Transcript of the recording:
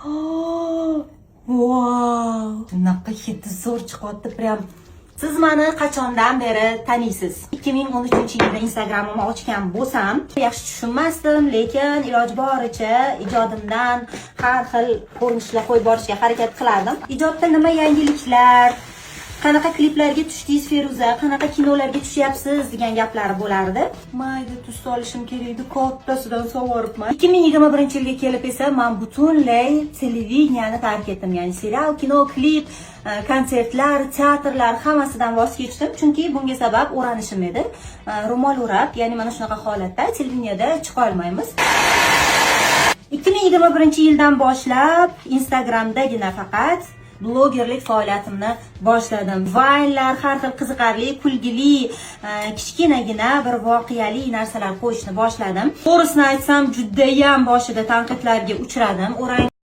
Vau! Shunaqa hidi zo'r chiqyapti, прям. Siz meni qachondan beri taniysiz? 2013-yilda Instagramimni ochgan bo'lsam, yaxshi tushunmasdim, lekin iloji boricha ijodimdan har xil ko'rinishlar qo'yib borishga harakat qilardim. Ijodda nima yangiliklar, qanaqa kliplarga tushdingiz, Feruza, qanaqa kinolarga tushyapsiz degan gaplar bo'lardi. Mayda tuz solishim kerak edi, kattasidan sovoribman. 2021-yilga kelib esa men butunlay televideniyani tark etdim. Ya'ni serial, kino, klip, konsertlar, teatrlar, hammasidan voz kechdim, chunki bunga sabab o'ranishim edi. Ro'mol o'rab, ya'ni mana shunaqa holatda televideniyada chiqa olmaymiz. 2021-yildan boshlab Instagramdagina faqat blogerlik faoliyatimni boshladim. Vaynlar, har xil qiziqarli, kulgili, kichkinagina bir voqeali narsalar qo'yishni boshladim. To'g'risini aytsam, judayam boshida tanqidlarga uchradim. O'rang